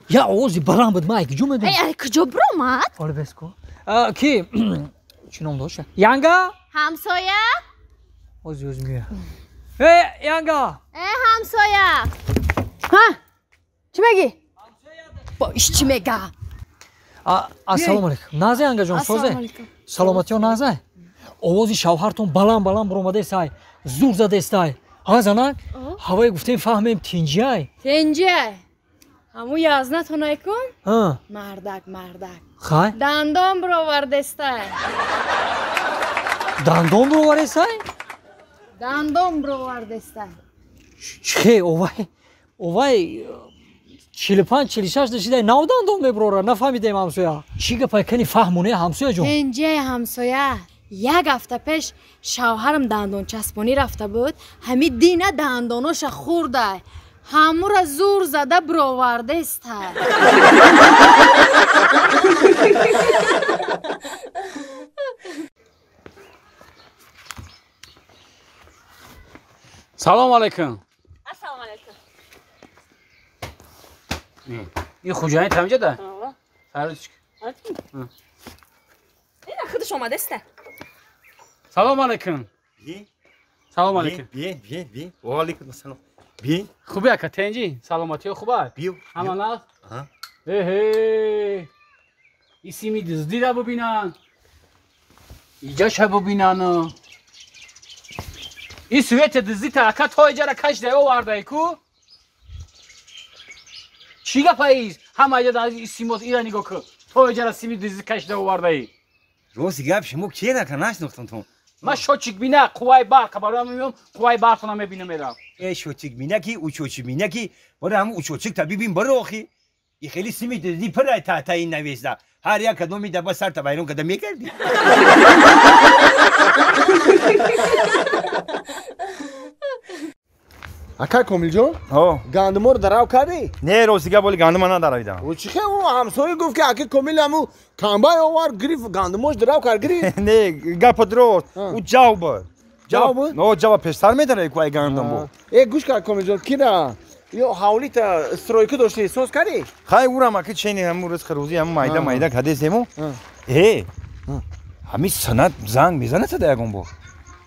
Я овози баланд буд, ман куҷо медонам? Эй, куҷо биромад? Оли беско. Ки чӣ ном дошт? Янга? Ҳамсоя? Ози ози мея. Э, янга! Э, ҳамсоя! Ҳа? Чӣ мегӣ? Иш чӣ мега? Ассалому алайкум. Наза янга ҷон, созе? Саломатиё наза? Овози шавҳартон баланд баланд биромадесай, зур задестай. Ҳа занак? Ҳавое гуфтем фаҳмем тинҷиай? Тинҷиай. Ҳаму язнатонай кун? Мардак, мардак. Хай? Дандон бировардестай. Дандон бировардестай? Дандон бировардестай. Чӣ овай? Овай 45-46 дашидай нав дандон мебирора, нафаҳмидем ҳамсоя. Чӣ гапай кани фаҳмоне ҳамсоя ҷон? Тинҷиай ҳамсоя. Як ҳафта пеш шавҳарам дандончаспонӣ рафта буд, ҳами дина дандоноша хӯрдай. Ҳамура зур зада бировардестай. Салом алейкум. Ассалому алейкум. Ин хуҷаин тамҷада? Фаридчик. Ина худаш омадеста. Салом алейкум. Салом алейкум. Би, би. Ва алейкум ассалом. Би. Хуби ака, тенҷи? Саломатиё хуба? Ҳама нағз? Эҳе. И сими дуздида бубинанд. Иҷаша бубинанд. И свете дуздита ака то иҷара кашида овардай ку? Чӣ гапаист? Ҳама иҷа и симоз ира нигоҳ ку. То иҷара сими дузди кашида овардаи. Рости гап шумо кера ка нашнохтам. Ман шочик бина қувваи барқ бароям меём, қувваи барқона мебинам мерам. Э шочик бина ки учочик бина ки бора ҳамун учочик та бибин бара охи. И хеле сими дузди пирай та ин навесда. Ҳар як кадоми даба сар та вайрон када мекарди. Ака Комилҷон, гандуморо дарав кардӣ? Не, рости гап, оли гандума надаравидам. Чӣ хел? Ӯ ҳамсоя гуфт ки ака Комил ҳаму комбай овард, гирифт гандумош дарав кард, гирифт. Не, гапа дурост. Ӯ ҷав буд. Ҷав буд? Но ҷава пештар медарай ку ай гандум буд. Э, гӯш кард Комилҷон, кира ё ҳавлита стройка доштӣ, соз кардӣ? Хай, урам ака чени ҳаму ризқи рӯзӣ ҳаму майда майда кадесему. Э, ҳамин санат занг мезанад сада ягон бор?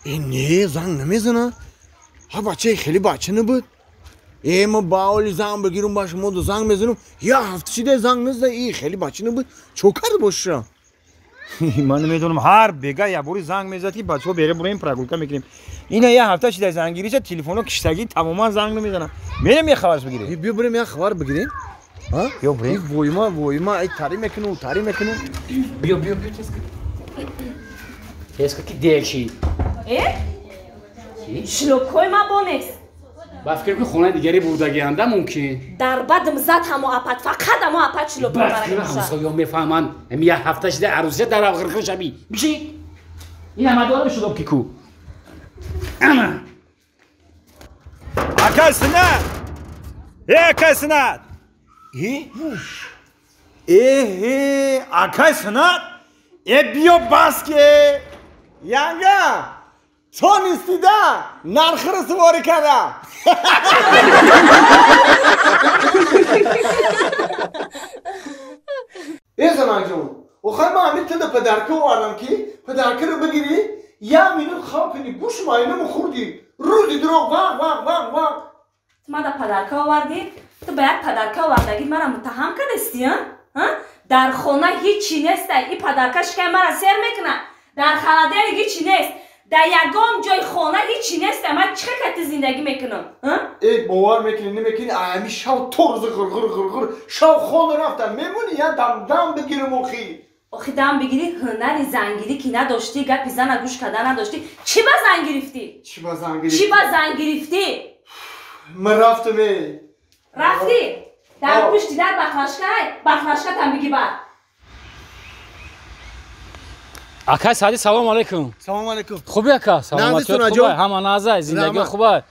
Э, не, занг намезанад. Ҳа бачаи хеле бача набуд. Э, ма ба оли занг бигирум, ба шумо занг мезанам. Я ҳафта шида занг назада, и хеле бача набуд. Чо карда бошиша? Ман намедонам, ҳар бега якбори занг мезад ки бачаҳо бере буроем прогулка мекунем. Ина я ҳафта шида зангириша, телефоно киштагӣ тамоман занг намезанам. Мерем як хабарш бигирем. Биё бурем як хабар бигирем. Биё бурем. Войма, войма, ай тари мекунам, тари мекунам. Биё, биё, биё тез кун. Тез кун ки дер шид. Э? Шлопкои ма бонест. Ба фикр ки хонаи дигаре бурдагианда мумкин. Дар бадм зад ҳамо апат, фақат ҳамо апат шлопкои мара гирифта. Ҳамсоё мефаҳманд, ҳами як ҳафта шида арӯсия дар ғирғир шаби. Биши? Ин ҳама дорам шлопки ку. Ана. Ака Синат! Э, ака Синат! Э? Э, ака Синат? Э, биё бас ке! Янга! Тонистида нархро суворӣ карда. Э занакҷон, охай ман ҳамин туда падарка овардам ки падаркаро бигирӣ, як минут хав кунӣ, гӯш майнамо хӯрдӣ, рӯзи дурӯғ вақ вақ вақ вақ. Ту мада падарка овардӣ? Ту ба як падарка овардагӣ мара муттаҳам кардастӣ, а? Дар хона ҳичи нестай, и падарка шикай мара сер мекунад. Дар холодильник ҳичи нест. Дар ягон ҷои хона ҳичи нест, ман чӣ кати зиндагӣ мекунам? Э, бовар мекунӣ, намекунӣ, ами шав то рӯзи ғирғир ғирғир, шав хона рафтам, мемонӣ я дам дам бигирам охи. Охи дам бигирӣ, ҳунари зангирӣ ки надоштӣ, гапи зана гӯш карда надоштӣ, чӣ ба зан гирифтӣ? Чӣ ба зан гирифтӣ? Чӣ ба зан гирифтӣ? Ман рафтам э. Рафтӣ? Дар пушти дар бахлашкай, бахлашкатам биги бад. Акай Сади, салом алейкум. Салом алейкум. Хуби ака, саломатият хубай, ҳама назай, зиндагӣ хубай.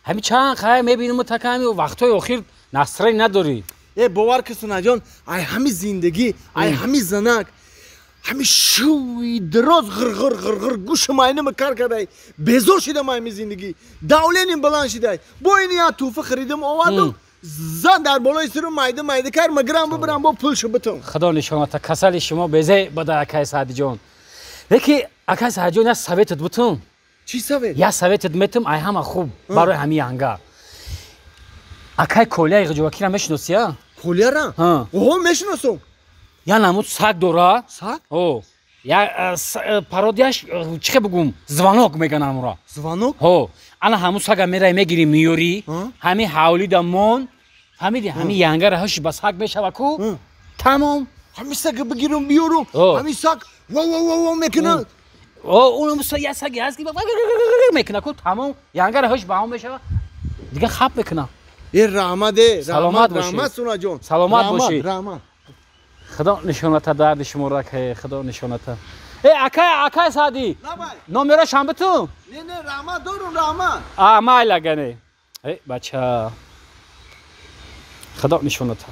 Ҳами чанд хай мебинем та ками вақтҳои охир насрай надорӣ. Э, бовар ки Сунаҷон, ай ҳами зиндагӣ, ай ҳами занак, ҳами шӯи дароз ғирғир ғирғир гӯши майнама кар кардай, безор шидам ҳами зиндагӣ. Давлениям баланд шидай. Бо ин як тӯҳфа харидам овардам. Зан дар болои сиру майда майда кар магирам бибирам бо пулшу битум. Худо нишоната касали шумо безе бада акай Саъдиҷон. Леки акай Саъдиҷон я советат бутум. Чӣ совет? Я советат метум ай ҳама хуб барои ҳами янга. Акай Коляи Ғиҷовакиро мешиносӣ, а? Коляра? Оҳо, мешиносам. Я намуд саг дора. Саг? О. Я пародияш чӣ хел бугум? Звонок меган амура. Звонок? Ҳо. Ана ҳамун сага мерай мегирӣ миёрӣ, ҳами ҳавлида мон, фаҳмидӣ? Ҳами янгара ҳаш ба саг мешава ку? Тамом. Ҳами сага бигирам биёрам, ҳами саг ва ва ва ва мекунад. О, унам я саги ҳаст ки мекуна ку, тамом. Янгара ҳаш ба ҳам мешава. Дига хап мекуна. Э раҳмат, э раҳмат, раҳмат Сунаҷон. Саломат бошӣ. Раҳмат. Худо нишоната дарди шуморо акай, Худо нишоната. Э акай, акай Саъдӣ. Номерош ҳам биту? Не, не, раҳмат дорум, раҳмат. А, майла гане. Э бача. Худо нишоната.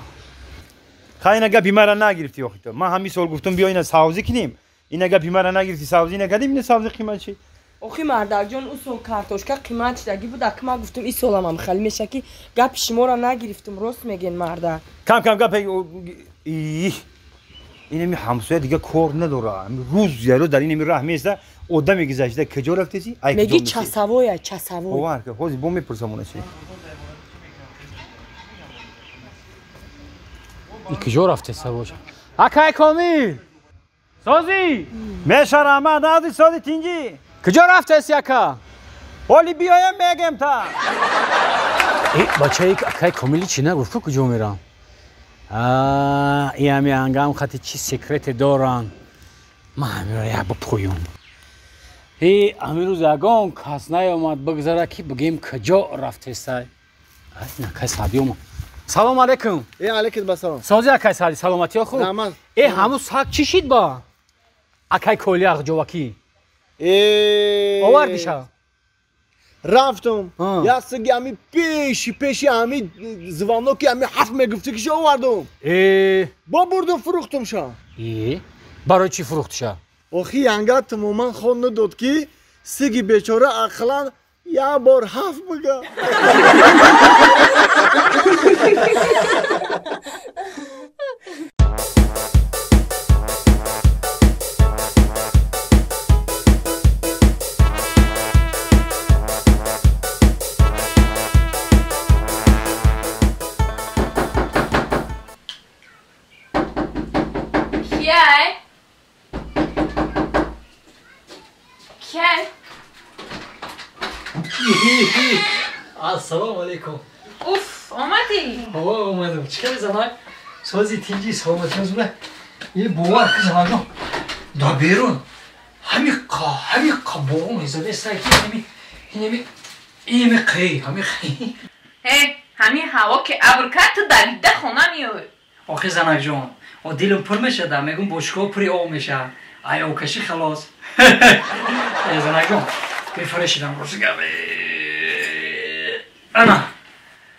Хай ина гапи мара нагирифтӣ охи ту. Ман ҳамин сол гуфтум биё ина савзӣ кунем. Ина гапи мара нагирифтӣ, савзӣ накардем, ина савзӣ қимат шид. Охи мардакҷон, ӯ сол картошка қимат шидаги буд, аки ман гуфтум ин солам ҳам хеле меша ки гапи шуморо нагирифтум, рост мегӯен мардак. Кам кам гап инами ҳамсоя дига кор надора. Рӯз яро дар инами раҳ меиста, одаме гузашта куҷо рафтеси? Ай меги часавоя, часавой. Бовар кун, ҳозир бо мепурсам она чи. И куҷо рафтеса боша? Акай Комил! Созӣ! Меша раҳмат, нази сози тинҷӣ. Куҷо рафтеси ака? Ҳоли биёям мегем та. Э бачаи акай Комили чӣ нагуфт ку куҷо мерам? И ҳами ангам хати чӣ секрете доранд. Ман ҳамиро як бипӯём. Э ҳамин рӯз ягон кас наёмад бигзара ки бигем куҷо рафтесай. Акай Саъдӣ омад. Салом алейкум. Э алейкум басалом. Сози акай Саъдӣ, саломатиё хуб? Э ҳамун саг чӣ шид ба? Акай Коля Ғиҷовакӣ. Э овардиша? Рафтум. Я саги ҳами пеши пеши ҳами звоноки ҳами ҳафт мегуфти ки овардум. Э бо бурдум фурӯхтумша. Э барои чӣ фурӯхтиша? Охи янга тамоман хон надод ки сиги бечора ақлан як бор ҳафт бига. Ассалому алейкум. Уф, омадӣ? Ҳо, омадам. Чӣ кардӣ занак? Сози тинҷӣ, саломатӣ зура. Е бовар ки занакҷон, дар берун ҳами қа борон мезадеста ки ҳами инами қи, ҳами қи. Э, ҳами ҳаво ки абр кард, ту давида хона меоӣ. Охи занакҷон, о дилам пур мешада, мегӯм бошгоҳ пури об мешавад. Ай обкашӣ халос. Э занакҷон, бефаре шидам рости гап. Ана.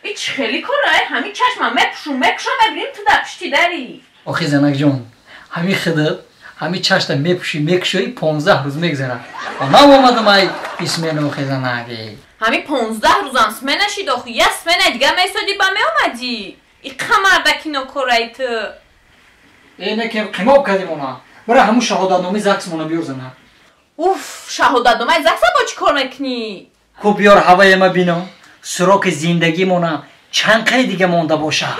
И чӣ хеле кора, ҳамин чашмам мепӯшум, мекушам, мебинем ту дар пушти дарӣ. Охи занакҷон, ҳамин хидат, ҳамин чашта мепӯшӣ, мекушоӣ, 15 рӯз мегзарад. Нав омадам ай исмена охи занаки. Ҳамин 15 рӯзам смена шид охи, я смена дига месодӣ ба меомадӣ. Иқа мардаки нокораи ту. Э не ки қимоб кардем она. Бара ҳамун шаҳодатномаи ЗАГСмона биёр занак. Уф, шаҳодатномаи ЗАГСа бо чӣ кор мекунӣ? Ку биёр ҳаваема бино. Сроки зиндагимона чанд қай дига монда бошад.